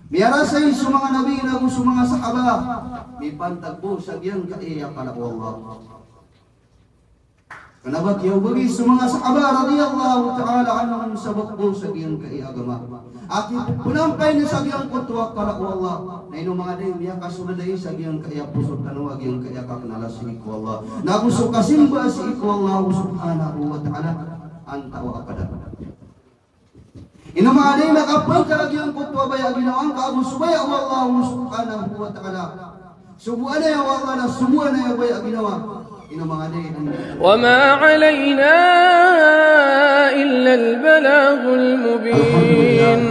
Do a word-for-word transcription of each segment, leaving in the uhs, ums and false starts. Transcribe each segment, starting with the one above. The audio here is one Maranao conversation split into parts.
Miyarasay so manga nabi nago so manga sahaba, mipantag bo sa giyangkaya kala o Allah. Kna ba kiyaobagi so manga sahaba radiyallahu ta'ala anhum sabap bo sa giyangkaya agama a kipepenampay na sa giyangkoto a kala o Allah. Na ino manga day, miyakasold sa giyangkaya poso tano a giyangkaya kaknala sii ko Allah nago so kasimba sii ko Allah subhanahu wa ta'ala. Antawaa ka da. Ino manga day, na kapakala giyangkoto a baya a ginawa ngka ago so baya o Allah subhanahu wa ta'ala. Sogoan aya o Allah na sogoan aya o baya a ginawa. Ino manga day, na وما علينا إلا البلاغ المبين.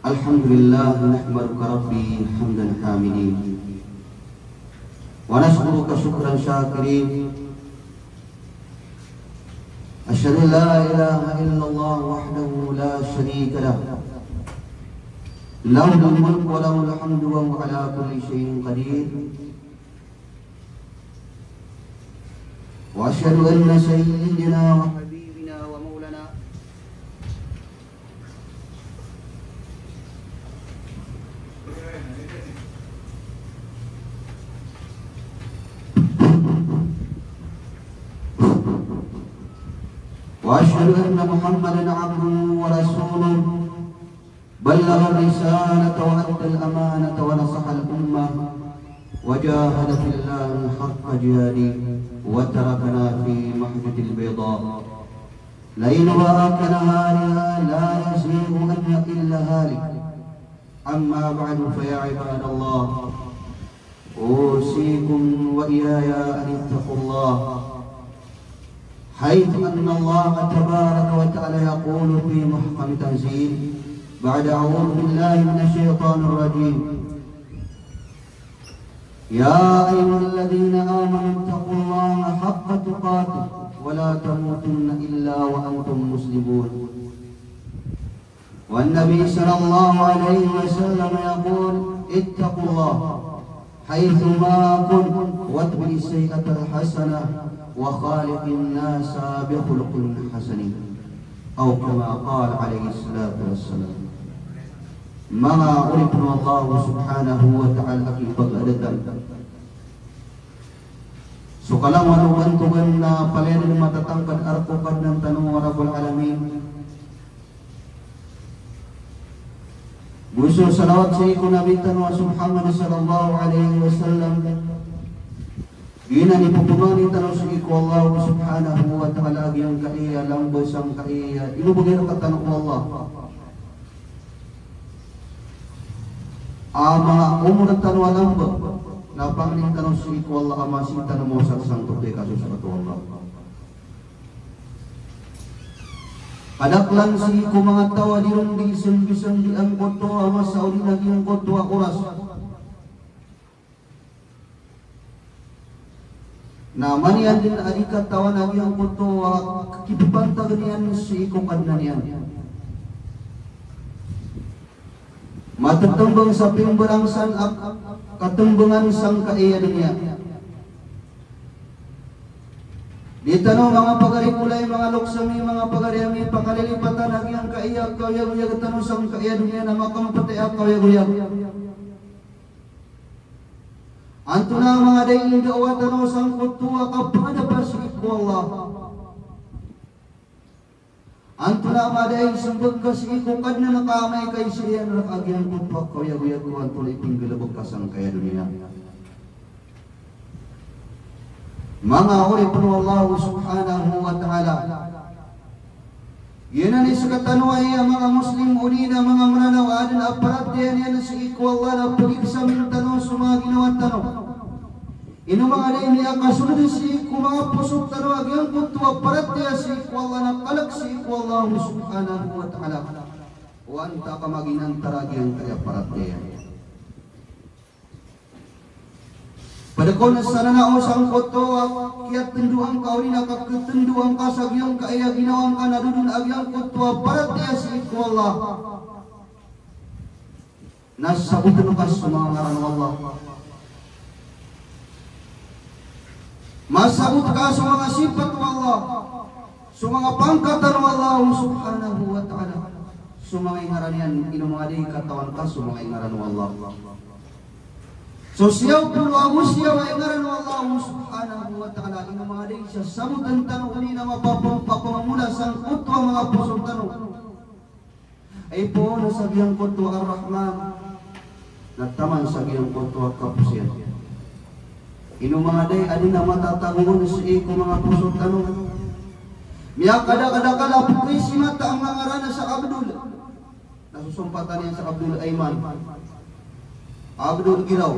الحمد لله، نحمدك ربي حمد الحامدين. ونشكرك شكر الشاكرين. أشهد أن لا إله إلا الله وحده لا شريك له، له الملك وله الحمد وهو على كل شيء قدير. وأشهد أن سيدنا وحبيبنا ومولانا وأشهد أن محمدا عبده ورسوله، بلغ الرسالة وأدى الأمانة ونصح الأمة وجاهد في الله حق جهاده وتركنا في محجة البيضاء ليلها كنهارها لا يزيغ عنها إلا هالك. أما بعد، فيا عباد الله، أوصيكم وإياي أن اتقوا الله، حيث أن الله تبارك وتعالى يقول في محكم تنزيل بعد أعوذ بالله من الشيطان الرجيم، يا أيها الذين آمنوا اتقوا الله حق تقاته ولا تموتن إلا وأنتم مسلمون. والنبي صلى الله عليه وسلم يقول، اتقوا الله حيثما كنتم وأتبعوا السيئة الحسنة وخالق الناس بخلق حسن. أو كما قال عليه الصلاة والسلام. Manga oripn o Allah subhanahu wa ta'ala a kipagadatan. So kalangowan o bantogan na palaya dn matatangkd a rk o Kadnan tano a Rabbul Alamin. Go so salawat sii ko Nabi tano a so Muhammad sallallahu alaihi wasallam. Giyanan i pphangni tano sii ko Allah subhanahu wa ta'ala a giyangkaya lamba sangkaya inobagay rktano o Allah a manga omor tano a lamba, na pangnin tano sii ko Allah a masi tano mawasat sangkoto i kasosoat o Allah. Kadaklan sii ko manga taw a di ron di ismbisang di angkoto a masa odi na giyangkoto a oras. Na mani adn a di katawan a giyangkoto a kipphantag iyan sii ko Kadnan iyan. Mathtmbang sa pimbarangsan a katmbngan sangkaya doniya. Di tano manga pagari ko lay, manga loks ami, manga pagari ami, pakalilipatan a giyangkaya kaoyagoyag tano sangkaya doniya na makmpt a kaoyagoyag. Antonaa manga day i ndawa tano sangkoto a kapangadapa sii ko Allah? Antonaa manga day i smbag ka sii ko Kadnan ka amay ka isa iyan rka a giyangkoto a kaoyagoyag ko antonaa i pinggalbk ka sangkaya doniya? Manga oripn o Allah subhanahu wa ta'ala. Giyanan i sktano aya manga Muslim odi na manga Mranaw a adn a paratiyaya niyan sii ko Allah na pagiksamin tano so manga ginawa tano. Ino manga day i miyakasold sii ko manga poso tano a giyangkoto a paratiyaya sii ko Allah na kalk sii ko Allah subhanahu wa ta'ala. O antaa ka maginantar a giyangkaya paratiyaya. Pd kon sa nanao sangkoto a kiyatndoan ka odi na kakhtndoan ka sa giyangkaya ginawa ngka na dodon a giyangkoto a paratiyaya sii ko Allah. Na sabotn ka so manga ngaran o Allah. Masabot ka so manga sipat o Allah. So manga pangkatan o Allah subhanahu wa ta'ala. So manga ingaran iyan, ino manga di katawan ka so manga ingaran o Allah. So siyaw polo ago siyaw a ingaran o Allah subhanahu wa ta'ala, ino manga di sasabotan tano odi na mapapamamula sangkoto a manga poso tano. Ipoon sa giyangkoto a Ar-Rahman, na taman sa giyangkoto a kaposan. Ino manga di a di na matatago on sii ko manga poso tano. Miyakadakadakal a pkhay si mata a manga ngaran sa Abdul. Na sosompatan iyan sa Abdul Ayman, Abdul Giraw.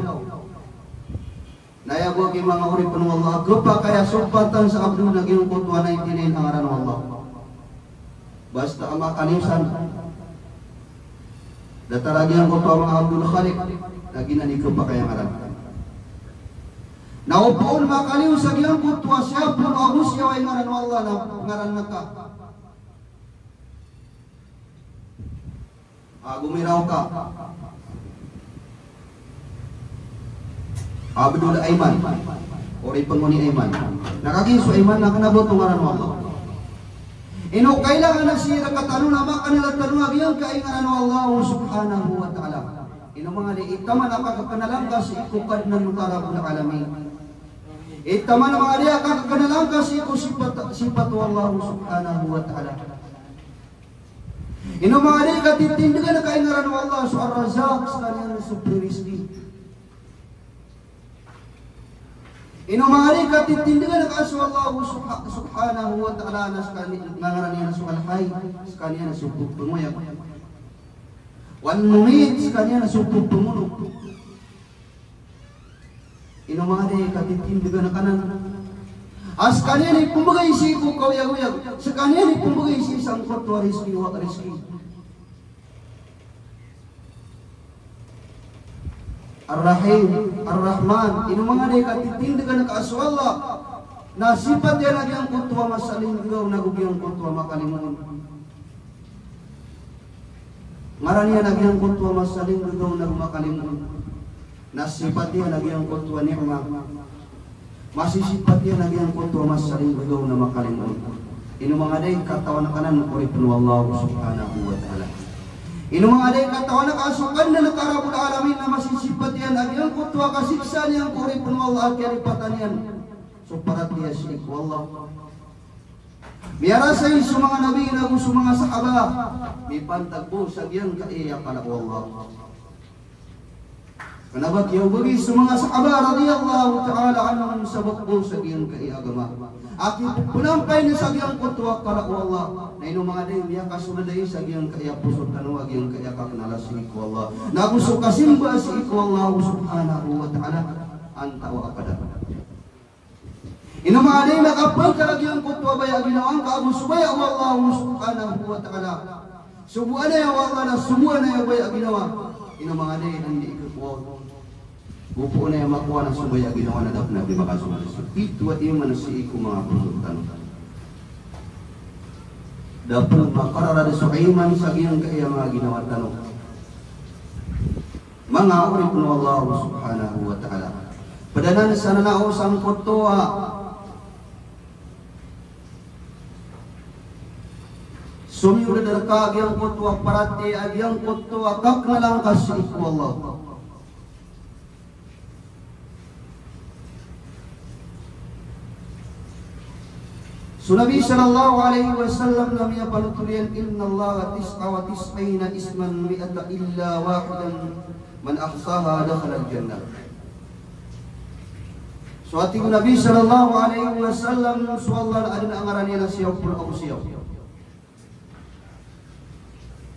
Na aya bo ki manga oripn o Allah a khapakay a sompatan sa Abdul na giyangkoto a ninety-nine a ngaran o Allah. Basta a makaliyo san, datar a giyangkoto a manga Abdul Khaliq, na giyanan i khapakay a ngaran. Na o pn makaliyo sa giyangkoto a siyaw polo ago siyaw a ingaran o Allah na ngaran na ka a gomiraw ka Abdul Ayman, oripn o ni Ayman. Na kagiya so Ayman na kna ba oto ngaran o Allah. Ino kailangan a sii rktano na makanala tano a giyangkai a ngaran o Allah subhanahu wa ta'ala. Ino manga di, itaman a kakaknalan ka sii ko Kadnan ka Rabbul Alamin. Itaman a manga di a kakaknalan ka sii ko sipat, sipat o Allah subhanahu wa ta'ala. Ino manga di katitindgan ka a ingaran o Allah so Ar-Razzaq, skaniyan so pririzki. Ino manga di katitindgan ka so Allah subha-, subhanahu wa ta'ala na skani-, na ngaran iyan so Al-Hayy, skaniyan so pphangayag. Wal-Mumit, skaniyan so pphangono. Ino manga di katitindgan ka nan a skaniyan i pmbgay sii ko kaoyagoyag, skaniyan i pmbgay sii sangkoto a rizki, wa rizki. Ar-Rahim, Ar-Rahman, ino manga di katitindgan ka so Allah na sipat iyan a giyangkoto a masalinggagaw nago giyangkoto a makalimoon. Ngaran iyan a giyangkoto a masalinggagaw nago makalimoon. Na sipat iyan a giyangkoto a ni'ma. Masisipat iyan a giyangkoto a masalinggagaw na makalimoon. Ino manga di katawan ka nan, oripn o Allah subhanahu wa ta'ala. Ino manga di katawan ka so Kadnan ka Rabbul Alamin na masisipat iyan a giyangkoto a kasiksa niyan ko, oripn o Allah, a kiyalipatan iyan so paratiyaya sii ko Allah. Miyarasay so manga nabi nago so manga sahaba, mipantag bo sa giyangkai a kala o Allah. Kna ba kiyaobagi so manga sahaba radiyallahu ta'ala anhum sabap bo sa giyangkai a agama a kipphanampay na sa giyangkoto a kala o Allah. Na ino manga di miyakasold sa giyangkai a poso tano a giyangkai a kaknala sii ko Allah nago so kasimba sii ko Allah subhanahu wa ta'ala. Antawaa ka da. Ino manga di makapangkala giyangkoto a baya a ginawa ngka ago so baya o Allah subhanahu wa ta'ala. Sogoan aya o Allah na sogoan aya o baya a ginawa. Ino manga di anda i khakowa on. Go poon aya makowa na so baya a ginawa na da pn a di makasold. So pito a iman sii ko manga poso tano. Da pn makararad so iman sa giyangkai a manga ginawa tano. Manga oripn o Allah subhanahu wa ta'ala. Pd anan sa nanao sangkoto a somiyold rka a giyangkoto a paratiyaya a giyangkoto a kaknala ngka sii ko Allah. So Nabi sallallahu alaihi wasallam na miyapanothol iyan, "Innallaha tis'a wa tis'ina isman mi'ata illa wahidan man ahsaha dakhalal jannah." So a tig o Nabi sallallahu alaihi wasallam, so Allah na adn a ngaran iyan a siyaw polo ago siyaw.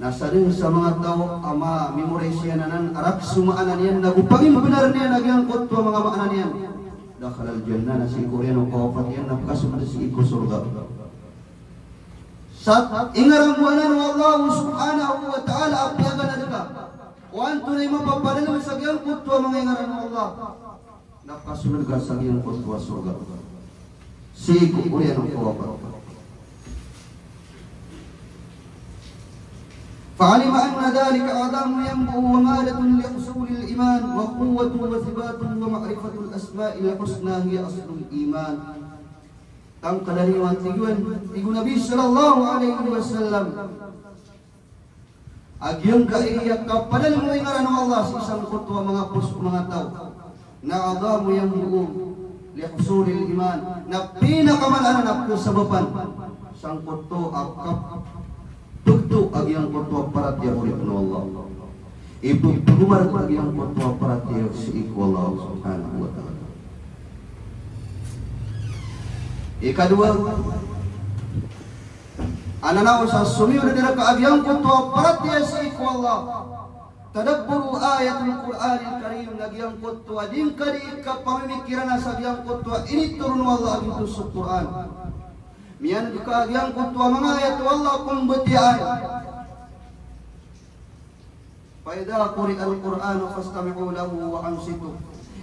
Na sadn sa manga taw a ma-memorize iyan anan a rakhs o maana niyan, na go pangimbenar iyan a giyangkoto a manga maana niyan, dakhalal jannah, na sii ko oriyan o kawafat iyan na pkasold sii ko sorga. Sa ingaran bo anan o Allah subhanahu wa ta'ala a piyaganad ka o antonaa i mapapadalm sa giyangkoto a manga ingaran o Allah. Na pkasold ka sa giyangkoto a sorga sii ko oriyan o kawafat. Fa'alima anna dhalika a'zamu yanbu'u wa madatun li husulil iman wa quwwatuhu wa thibatuhu wa ma'rifatul asma'il husna hiya aslul iman. Tangkd a niyo a tig iyan, tig o Nabi sallallahu alaihi wasallam, A giyangkaya kapadalm o ngaran o Allah sii sangkoto a manga poso o manga taw. Na a'dhamu yanbu'u li husulil iman. Na pinakamala anan a kasabapan sangkoto a kapagto a giyangkoto a paratiyaya, oripn o Allah. Ipagpagomar a giyangkoto a paratiyaya sii ko Allah subhanahu wa ta'ala. Ikadowa, anan a osasomiyo na di rka a giyangkoto a paratiyaya sii ko Allah. Tadabburu ayatil Qur'anil Karim, na giyangkoto a di ngka di kapamimikiran sa giyangkoto a initoron o Allah a giyoto so Qur'an. Miyaneg ka a giyangkoto a manga ayat o Allah a pmbtiyaan. Fa idha quri'al Qur'anu fastami'u lahu wa ansitu.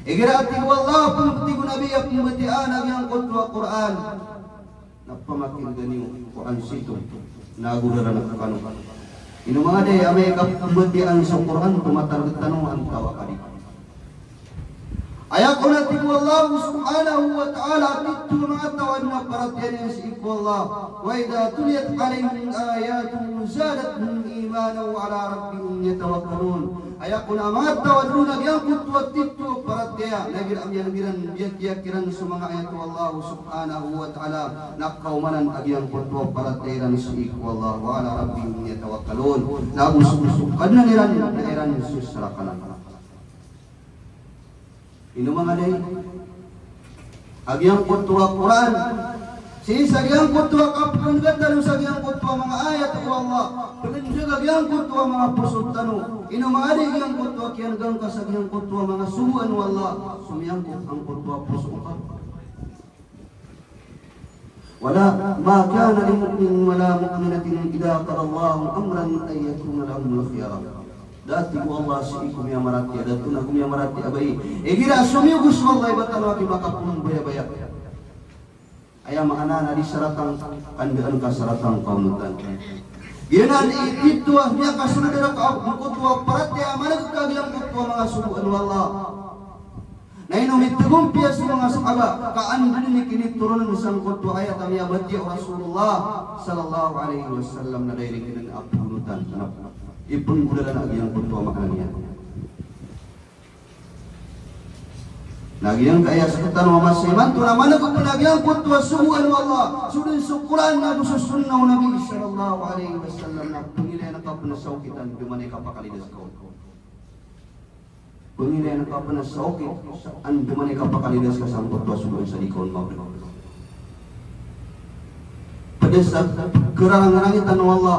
Igira a tig o Allah, pm-, tig o Nabi a pmbtiyaan a giyangkoto a Qur'an, na pamakinega niyo, wa ansitu, na ago rarangen kano. Ino manga day, amay ka pmbtiyaan so Qur'an, tomatarget tano antawaa ka di. Aya kon a tig o Allah subhanahu wa ta'ala, a titho a manga taw a adn a paratiyaya niyan sii ko Allah. Wa idha tuliyat alayhim ayatuhu zadathum imanan wa ala rabbihim yatawakkalun. Aya kon a manga taw a adn a giyangkoto a titho a paratiyaya, na igira a miyaneg iran, biyatiyak iran so manga ayat o Allah subhanahu wa ta'ala, na kaomanan a giyangkoto a paratiyaya iran sii ko Allah, wa ala rabbihim yatawakkalun. Na ago so, so Kadnan iran na iran sasarakanan. Ino manga day, a giyangkoto a Qur'an, sii sa giyangkoto a kapknegatan sa giyangkoto a manga ayat o Allah, pngendeg a giyangkoto a manga poso tano. Ino manga day giyangkoto a kiyanega ngka sa giyangkoto a manga sogoan o Allah, somiyangkop angkoto a poso ngka. Wala, ma kana li mu'minin wala mu'minatin idha qadallahu amran an yakuna lahumul khiyara. Da a tig o Allah sii ko miyamaratiyaya, da a tig o miyamaratiyaya a bai, igira a somiyogo so Allah i ba tano a di makapmbayabaya. Aya maana na di saratang, kandaan ka saratang kaonotan. Giyanan i titho a miyakasold rka angkoto a paratiyaya a maneg ka giyangkoto a manga sogoan o Allah. Na ino mitgompiya so manga sahaba ka anda dn i kinitoronan sangkoto a ayat a miyabatiya o Rasulullah sallallahu alaihi wasallam na da iran kna a pagonotan, na ipnggolalan a giyangkoto a maana niyan. Na giyangkaya sktano a masa imanto na maneg pn a giyangkoto a sogoan o Allah, so dn so Qur'an ago so sunnah o Nabi sallallahu alaihi wasallam, na pngilayan ka pn sa okit a andamanaya i kapakalidas ka on. Pngilayan ka pn sa okit, sa andamanaya i kapakalidas ka sangkoto a sogoan sa di ka on mapd. Pd sa kararangitan o Allah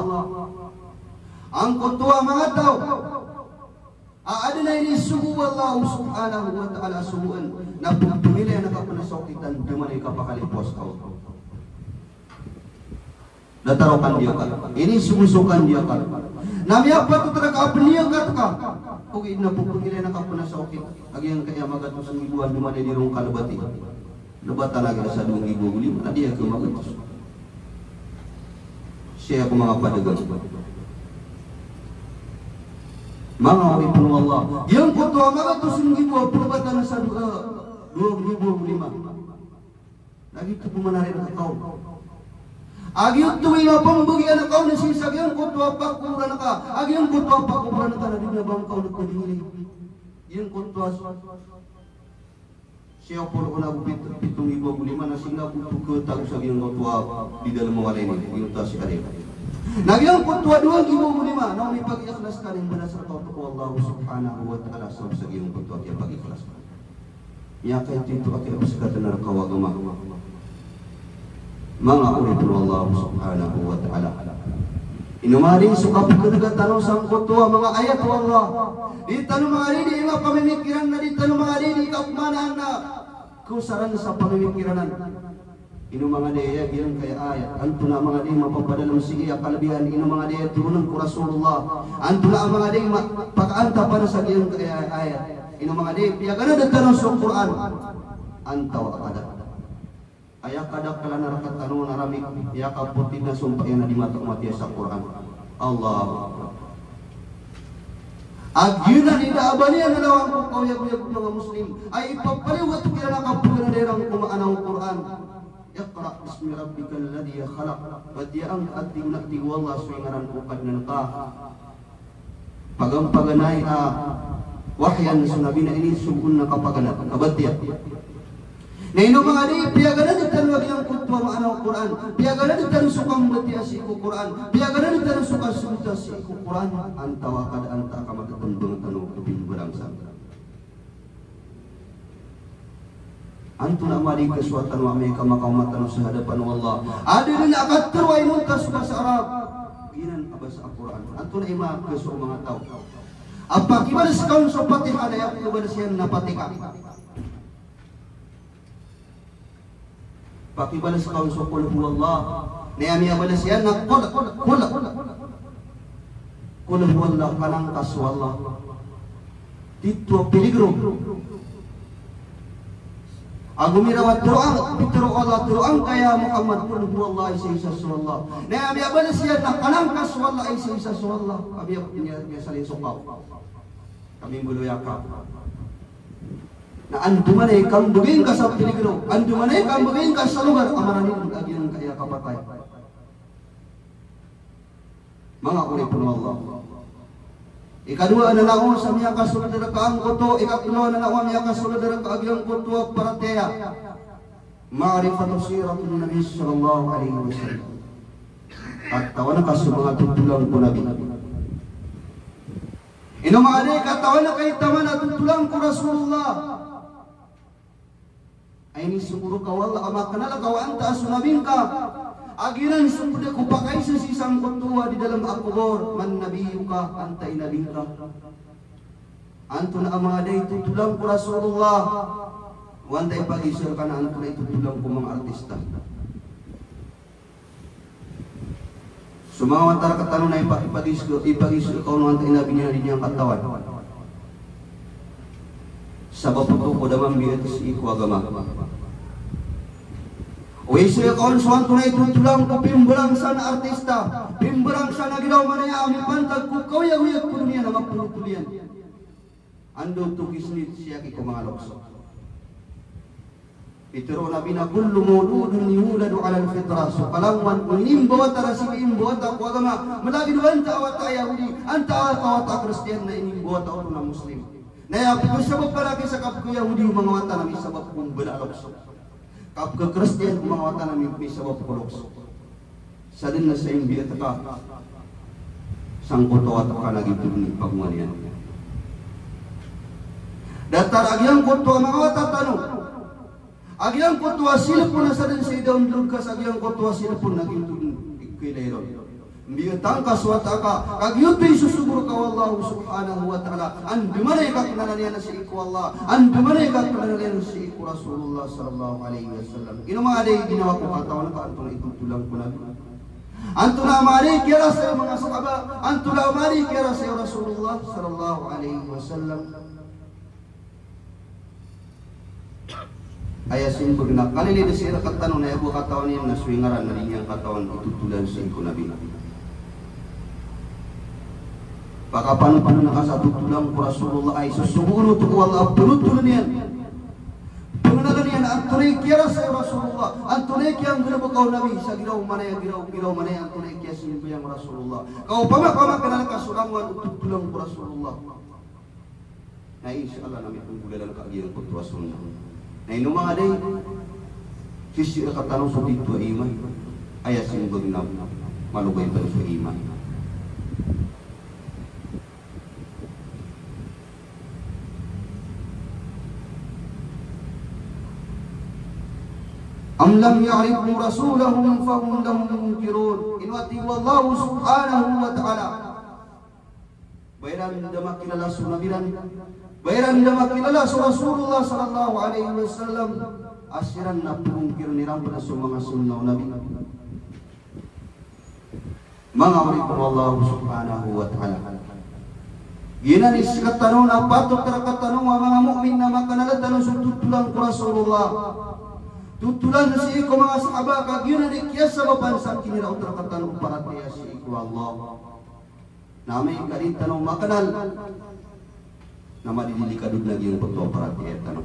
angkoto a manga taw a adn a inisogo o Allah subhanahu wa ta'ala a sogoan, na pngilayan ka pn sa okit a andamanaya i kapakalidas ka on. Datar o kandiyakat. Inisogo so kandiyakat. Na miyapatot rka a pniyakat ka. Ogaid na pngilayan ka pn sa okit a giyangkaya magatos nggibo a andamanaya i di ron kalbati. Lbatan a giyangkaya sa dowa nggibo ago lima, na di ako magatos. Sii ko manga padagang. Manga oripn o Allah. Giyangkoto a magatos nggibo a plbatan sa dowa, dowa nggibo ago lima. Na giyoto pman a ri rka on. A giyoto i mapmbgi a rka on sii sa giyangkoto a pakoboran ka, a giyangkoto a pakoboran ka na di na ba ngka on kadingli. Giyangkoto a siyaw polo na go pito, pito nggibo ago lima na sii na go pkatago sa giyangkoto a di dalm a walay ini, giyangkoto a sii ari. Na giyangkoto a dowa nggibo ago lima, na o mipag-ikhlas ka na imbalas rka oto o Allah subhanahu wa ta'ala sabap sa giyangkoto a kiyapag-ikhlas ka. Miyakaito a kiyapskatan rka o agama. Manga oripn o Allah subhanahu wa ta'ala. Ino manga di so kapknega tano sangkoto a manga ayat o Allah. Di tano manga di di mapamimikiran na di tano manga di di kapmanaan na kaosaran sa pamimikiranan. Ino manga di aya giyangkaya ayat, antonaa manga di mapapadalm sii a kalbihan, ino manga di aya toronan ko Rasulullah, antonaa manga di ma-, pakaantapan sa giyangkaya ayat, ino manga di piyaganad tano so Qur'an, antawaa ka da. Aya kadaklan a rktano na rami, aya kapotid na sompa iyan a di mataw matiya sa Qur'an. Allahu Akbar. A giyanan i da a ba niyan a lawan ko kaoyagoyag o manga Muslim a ipapaliyogat kiran a kapaganad iran ko maana o Qur'an. Iqra bismi rabbikal ladhi khalaq. Batiya angka a tig o Allah so ingaran o Kadnan ka. Pagan-paganay a wahyan so Nabi na inisogo on na kapaganad, kabatiya. Na ino manga di, piyaganadi tano a giyangkoto a maana o Qur'an, piyaganadi tano so kambatiya sii ko Qur'an, piyaganadi tano so kasogotan sii ko Qur'an, antawaa ka da antaa ka matatmbang tano ko pimbarangsan. Antonaa i manga di kasowa tano amay ka makaoma tano sa hadapan o Allah? Adi ron a katharo a inonta so basa Arab, giyanan a basa a Qur'an. Antonaa i manga kasowa o manga taw a pakibalas ka on so Fatiha na aya kibalas iyan na Fatiha. Pakibalas ka on so Qul huwallah. Na aya miyabalas iyan na Qul, Qul, Qul. Qul huwallah, kanang ka so Allah. Tito a peligro. Ago miraw a tharoang, pitharo o Allah, tharoang ka ya Muhammad, Qul huwallah, isa-isa so Allah. Na aya miyabalas iyan na kanang ka so Allah, isa-isa so Allah. Aya miya, miyasalin so kaw. Kami mbaloy a kaw. Na andamanaya i kambgay ngka sa peligro, andamanaya i kambgay ngka sa logar a marani a giyangkaya kapatay. Manga oripn o Allah. Ikadowa a nanao sa miyakasold rka angkoto, ikatlo a nanao a miyakasold rka a giyangkoto a paratiyaya. Ma'rifatu siratin Nabi sallallahu alaihi wasallam. Katawan ka so manga totolan ko Nabi. Ino manga di, katawan ka i taman a totolan ko Rasulullah. Ay inisogo rka o Allah a maknal ka o antaa so Nabi ngka. A giyanan so pd ko pakaisisi sangkoto a di dalam a kobor, man nabiyyuka, antaa i Nabi ngka. Antonaa manga di i totolan ko Rasulullah. O antaa i pagiza rka na antonaa i totolan ko manga artista. So manga wata rktano na ipa-, ipagiza, ipagiza rka on o antaa i Nabi niyan a di niyan katawan. Sabap oto ko da mambiit sii ko agama. O isa rka on so antonaa i totolan ko pimbarangsan a artista, pimbarangsan a giraw manaya a mipantag ko kaoyagoyag ko doniya na mapolotol iyan. Anda oto kisnit siyaki ko manga loks. Pitharo o Nabi na, "Kullu mawludin yuladu alal fitrah." So kalangowan o inimbawata a sii inimbawata ko agama, malagid o antaa a wata a Yahudi, antaa a wata a Kristiyan na inimbawata oto na Muslim. Na aya pkasabap palaki sa kapkha-Yahudi o manga wata na misabap ko mbala a loks. Kapkha-Kristiyan o manga wata na mi-, misabap ko loks. Sadn na sa imbiit ka sangkoto a wata ka na giyoto dn i pagongan iyan. Datar a giyangkoto a manga wata tano. A giyangkoto a cellphone na sadn sa i-download ka sa giyangkoto a cellphone na giyoto dn i kailay ron. Mbiitan ka so wata ka, ka giyoto i sosogo rka o Allah subhanahu wa ta'ala. Andamanaya i kaknala niyan sii ko Allah, andamanaya i kaknala niyan sii ko Rasulullah sallallahu alaihi wasallam. Ino manga di i ginawa ko katawan ka antonaa i totolan ko Nabi. Antonaa manga di i kiyarasay o manga sahaba, antonaa manga di i kiyarasay o Rasulullah sallallahu alaihi wasallam. Aya simbag na kalilid sii rktano na aya bo katawan iyan na so ingaran na di niyan katawan i totolan sii ko Nabi. Pakapanotoln ka sa totolan ko Rasulullah, ay sosogoon oto o Allah a panotoln iyan. Pangnalan iyan antonaa i kiyarasay o Rasulullah, antonaa i kiyanggalbka o Nabi sa giraw manaya, giraw, giraw manaya, antonaa i kiyasambayang o Rasulullah. Ka opama ka maknal ka so langowan o totolan ko Rasulullah, na insha Allah na mitonggolalan ka a giyangkoto a sunnah. Na ino manga di, sisii rktano so tito a iman. Aya simbag na malobay tano so iman. Am lam ya'rifu rasulahum fahum lahu munkirun. Ino a tig o Allah subhanahu wa ta'ala. Ba iran da makilala so Nabi iran, ba iran da makilala so Rasulullah sallallahu alaihi wasallam, a siran na pmongkirn iran pn so manga sunnah o Nabi. Manga oripn o Allah subhanahu wa ta'ala. Giyanan i sktano na patot rktano a manga mu'min na maknal tano so totolan ko Rasulullah. Totolan sii ko manga sahaba ka giyanan i kiyasabapan sa kiniraot rktano o paratiyaya sii ko Allah. Na amay ka di tano maknal, na madidilikado dn a giyangkoto a paratiyaya tano.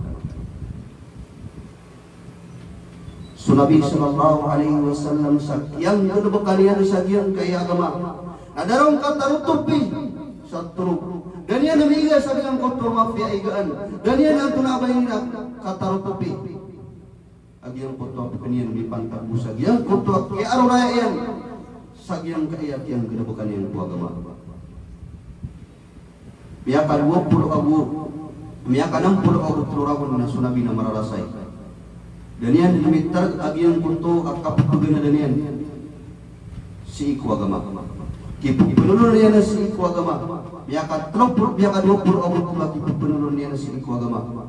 So Nabi sallallahu alaihi wasallam sa kiyanggalbka niyan sa giyangkaya agama, na da ron katarotopi sa torog. Da niyan miiga sa giyangkoto a mapiya a igaan. Da niyan antonaa ba ini a katarotopi a giyangkoto a pkn iyan mipantag bo sa giyangkoto a kiyaaroraya iyan sa giyangkaya a kiyanggalbkan iyan ko agama. Miyakadowa polo ago, miyakanampolo ago tlo ragon na so Nabi na mararasay. Da niyan mitarg a giyangkoto a kapphganada niyan sii ko agama. Kipphnolon iyan sii ko agama. Miyakatlo polo, miyakadowa polo ago tlo a kipphnolon iyan sii ko agama.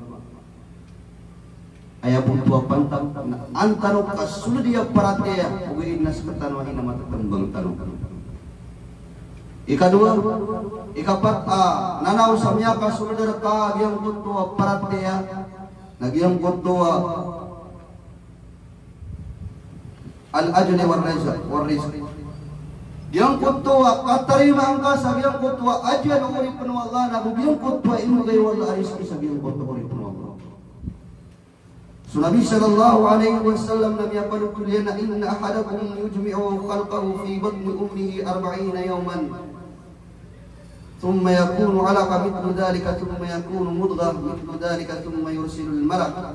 Aya bo oto a pantag na an tano kasold iyan a paratiyaya, ogaid na sktano a ina matatmbang tano. Ikadowa, ikapat a nanaw sa miyakasold rka a giyangkoto a paratiyaya, na giyangkoto a al-ajal war-rizq, war-rizq. Giyangkoto a katarimaa ngka sa giyangkoto a ajal o oripn o Allah, na go giyangkoto a inogay o Allah a rizki sa giyangkoto a oripn o Allah. So Nabi sallallahu alaihi wasallam na miyapanothol iyan a, "Inna ahadakum yujmi'u khalqahu fi batni ummihi arba'ina yawman, thumma yakunu alaqatan mithlu dhalika, thumma yakunu mudghatan mithlu dhalika, thumma yursilul malak,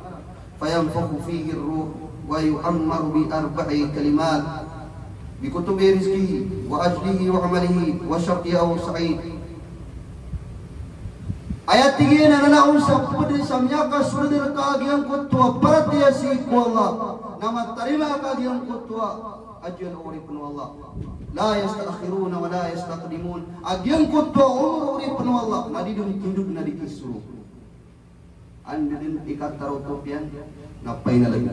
fayanfukhu fihi ar-ruh, wa yu'ammaru bi arba'i kalimat, bi kutibi rizqihi, wa ajalihi, wa amalihi, wa shaqiyyun aw sa'id." Aya tig iyan a nanaw sa pd sa miyakasold rka a giyangkoto a paratiyaya sii ko Allah, na matarima ka a giyangkoto a ajal o oripn o Allah. La yasta'khiruna wa la yastaqdimun. A giyangkoto a omor o oripn o Allah, na di dn tindg na di kisoro. Anda dn i katarotopi iyan na painalg.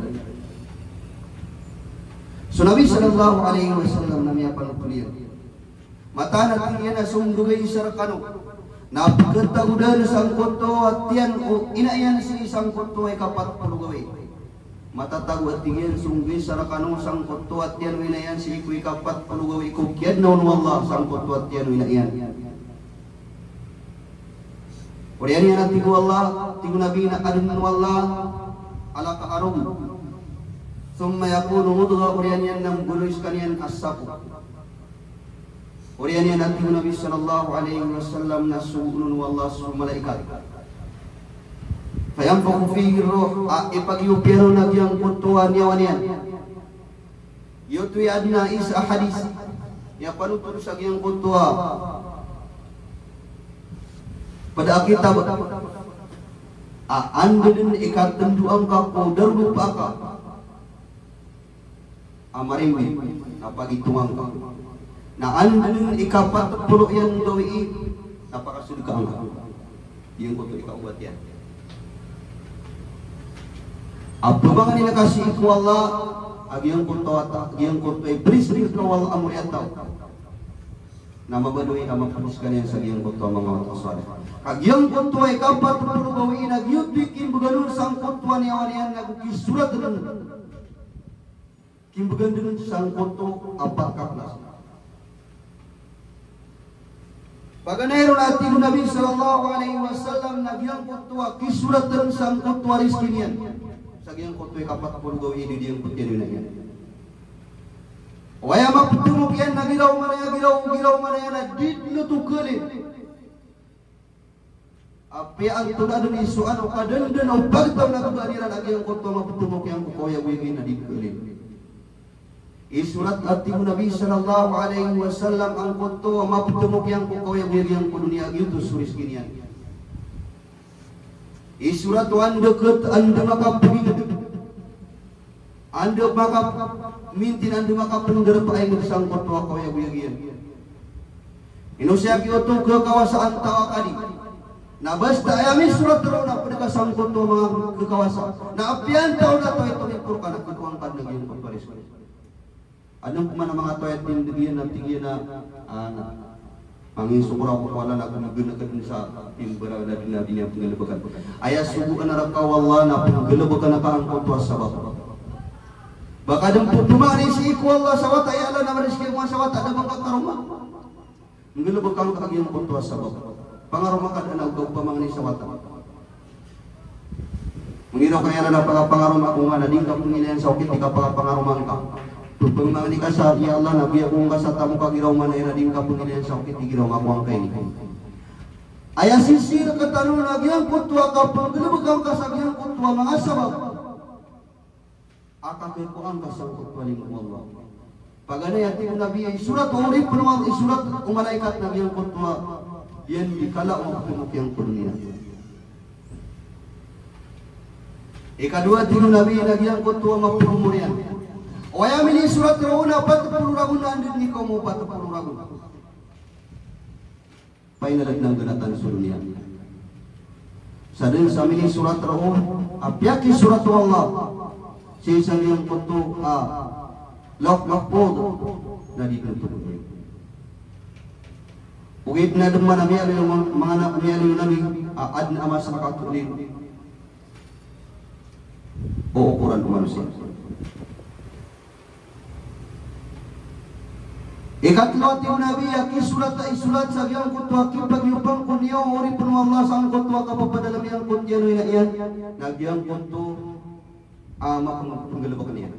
So Nabi sallallahu alaihi wasallam na miyapanothol iyan. Mataan a tig iyan a so nggagay sa rkano na pkhatagodan sangkoto a tiyan o ina iyan sii sangkoto a ikapat polo gawii. Matatago a tig iyan so nggagay sa rkano sangkoto a tiyan o ina iyan sii ko ikapat polo gawii ko kiyaadna on o Allah sangkoto a tiyan o ina iyan. Oriyan iyan a tig o Allah, tig o Nabi na adn o Allah a laka a roo. Thumma yakunu mudghah, oriyan iyan na mgolawla skaniyan a sapo. Oriyan iyan a tig o Nabi sallallahu alaihi wasallam na sogoon o Allah so malaikat. Fayanfukhu fihi ar-ruh, a ipagiyop iyan on a giyangkoto a niyawa niyan. Giyoto i adn a isa a hadis. Aya panothol sa giyangkoto a pd a kitab a anda dn i katndo angka ko darodopa ka a marimbit, na pagitonga ngka. Na anda dn i kapat polo iyan gawii, na pakasold ka angka. Giyangkoto i kaobat iyan. A pmangnin ka sii ko Allah a giyangkoto a ta-, giyangkoto i bris rka o Allah a mori a taw. Na mabaloy ka mapris ka niyan sa giyangkoto a manga wata salih. Ka giyangkoto a ikapat polo gawii na giyoto i kimbgan on sangkoto a niyawa niyan na go kisorat dn. Kimbgan dn sangkoto a pat ka klas. Paganay ron a tig o Nabi sallallahu alaihi wasallam na giyangkoto a kisorat dn sangkoto a rizki niyan sa giyangkoto i kapat polo gawii i dii giyangkoto a ina iyan. Oway, a mapthmok iyan na giraw man aya, giraw, giraw man aya na di dn oto khalin. Apiya antonaa dn i so ano ka dndn o pagtaw na kbaan iran a giyangkoto a mapthmok iyan ko kaoyagoyag iyan a di khalin. Isorat a tig o Nabi sallallahu alaihi wasallam angkoto a mapthmok iyan ko kaoyagoyag iyan ko doniya a giyoto so rizki niyan. Isorat o anda kat, anda makapagingd. Anda makamintin, anda makapndarpa a ingd sangkoto a kaoyagoyag iyan. Ino siya giyoto khakawasaan taw a kadi. Na basta aya misorat roo na pd ka sangkoto a manga khakawasa. Na apiya antaa on a taw i tomikor ka na khakawasa ka dn a giyangkoto a rizki. Adn pman a manga taw a tindg iyan a tig iyan a, ah, na Mangni so korang ko Allah na gomagana ka dn sa pimbarang na dn a di niyan pnggalbkan. Aya sogoan rka o Allah na pnggalbkan ka angkoto a sabap. Ba ka dn pphmangni sii ko Allah sa wata, ya Allah na marizki ako sa wata, da ba ngka karoma. Nggalbkan ka giyangkoto a sabap. Pangaroma ka dn a ogaw pamangni sa wata. Mangiraw ka iyan a pakapangaroma ako ngka na di ngka pngilay sa okit i kapangaroma ngka. Pphmangni ka sa, ya Allah, na biyag ako ngka sa tamok a giraw man iyan a di ngka pngilay sa okit i giraw ako angkaini. Aya sisii rktano na giyangkoto a kapnggalbk angka sa giyangkoto a manga sabap a kakikowa angka sangkoto a limo o Allah. Paganay a tig o Nabi, isorat o oripn o Allah, isorat o malaikat na giyangkoto a, iyan di kala o mapthomo giyangkoto a doniya. Ikadowa, tig o Nabi, na giyangkoto a mapthomo iyan. Oway, a minisorat roo na pat polo ragon, anda dn i kaoma o pat polo ragon. Painalad na ngganatan so doniya. Sadn sa minisorat roo a piyakisorat o Allah sii sa giyangkoto a Lawh Mahfudh na di dn oto. Ogaid na dn man a miyaaloy o manga, manga na, miyaaloy o Nabi a adn a masa a kakhalin o okoran o manosiya. Ikatlo a tig o Nabi a kisorat a isorat sa giyangkoto a kipagiyopangkon iyan o oripn o Allah sangkoto a kapapadalm iyan ko tiyan o ina iyan, na giyangkoto a mapng-, pnggalbkn iyan.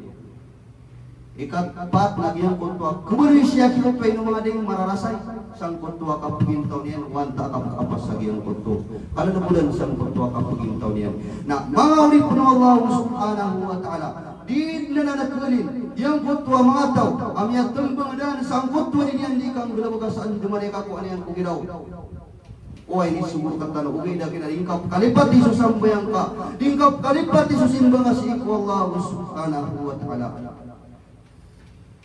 Ikapat na giyangkoto a khabaroy sii a kipaphaino manga ding mararasay sangkoto a kapgintaw niyan, o antaa a kapkapas sa giyangkoto kalalabodan sangkoto a kapgintaw niyan. Na manga oripn o Allah subhanahu wa ta'ala, di dn anan a khalin giyangkoto a manga taw a miyatmbang dn sangkoto a di niyan di kanggalbka sa andamanaya i kakowa niyan ko giraw. Oway, inisogo rktano, ogaid na giya di ngka pkalipati so sambayang ka, di ngka pkalipati so simba nga sii ko Allah subhanahu wa ta'ala.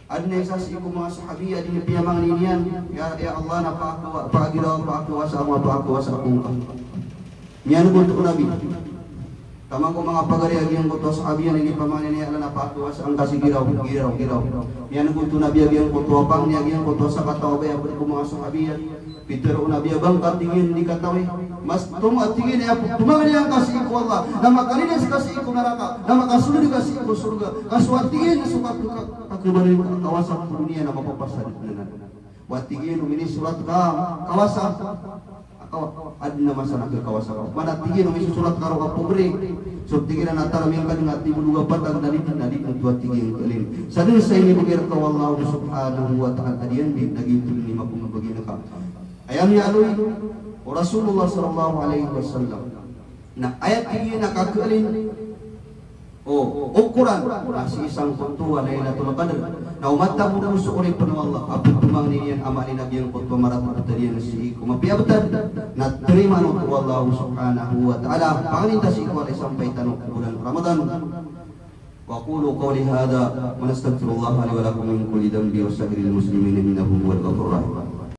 Adn a isa sii ko manga sahabi a di niyan piyamangni niyan, ya, ya Allah, na pakakowa, pakagiraw, pakakowasa ako, pakakowasa ako ngka. Miyanogot o Nabi. Taman ko manga pagari a giyangkoto a sahabi a inipamangni niyan, ya Allah, na pakakowasa angka si giraw, giraw, giraw. Miyanogot o Nabi a giyangkoto a pangni a giyangkoto a sakataw a baya pd ko manga sahabi a pitharo o Nabi a ba ngka, tig iyan, di katawi mas tomo, tig iyan, a pmangni angka sii ko Allah na makalinis ka sii ko naraka, na makasold ka sii ko sorga. Ka so, tig iyan, so ka, ka, ka, kawasa ko doniya na mapapasad anan. Wa, tig iyan, o minisorat ka kawasa. Akaw, adn a masa na kawasa ka. Mana, tig iyan, o minisorat ka roo a pobre. So, tig iyan, na tarming ka dn a tibolog a patag na di, na di oto, tig iyan, khalin. Sadn sa inibgay rka o Allah subhanahu wa ta'ala a di niyan di, na giyoto dn i mapmbgay rka. Aya miyaaloy o Rasulullah sallallahu alaihi wasallam na aya, tig iyan, a kakhalin o okoran na sii sangkoto a Lailatul Qadr. Na o matago dn so oripn o Allah a pphangnin iyan a maana niyan a giyangkoto a marata a btad iyan sii ko mapiya a btad, na tarimaan oto o Allah subhanahu wa ta'ala. Pangnin ta sii ko alay sampay tano ko bolan Ramadan. Wa aqulu qawli hadha wa astaghfirullaha li wa lakum min kulli dhanbin wa sa'iril muslimin innahu huwal ghafurur rahim.